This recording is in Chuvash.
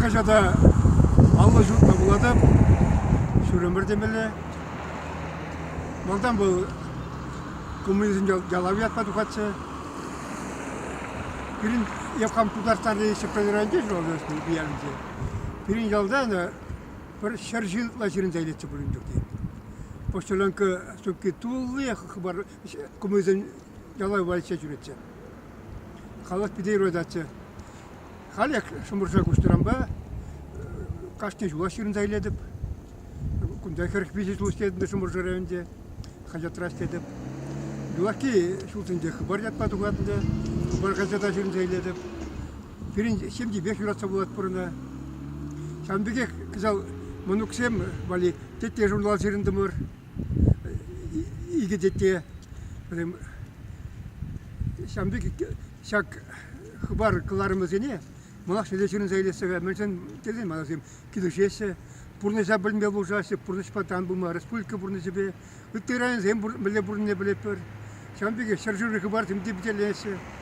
хаҫата 50 ҫул вулатӑп. Ҫур ӗмӗр темелле. Малтан вӑл коммунизм ялав ятпа тухатчӗ. Пирӗн эп хам Тутарстанри Ҫӗпрел районӗнче ҫуралса ӳснӗ ялӗнче. Пирӗн ялта пӗр 100 ҫын ытла ҫырӑнса илетчӗ пулин чухне. Почтальонка сумки тулли хыпар коммунизм ялав валеҫсе ҫӳретчӗ. Халӑх питӗ юрататчӗ. Халех Шӑмӑрша куҫнӑранпа кашни ҫулах ҫырӑнса илетӗп. Кунта 43 ҫул ӗҫлетӗп Шӑмӑршӑ районӗнче, хаҫатра ӗҫлетӗп. Юлашки ҫулсенче Хыпар ятпа тухать ӗнтӗ. Хыпар хаҫата ҫырӑнса илетӗп. Пирӗн ҫемйипех юратса вулатпӑр ӑна. Ҫавӑн пекех кӑҫал мӑнуксем валли тетте журнал ҫырӑнтӑмӑр. Икӗ тетте. Вӗсем ҫавӑн пек ҫак хыпар кӑларӑмӗсене мӑнаҫлӑ ҫырӑнса илессе мӗншӗн тесен манасем килӗшеҫҫӗ, пурнӑҫа пӗлме пулӑшаҫҫӗ, пурнӑҫпа тан пыма республика пурнӑҫӗпе, ытти районсем мӗнле пурӑннине пӗлетпӗр. Ҫавӑн пекех ҫӗршыври хыпарсем те пичетленеҫҫӗ.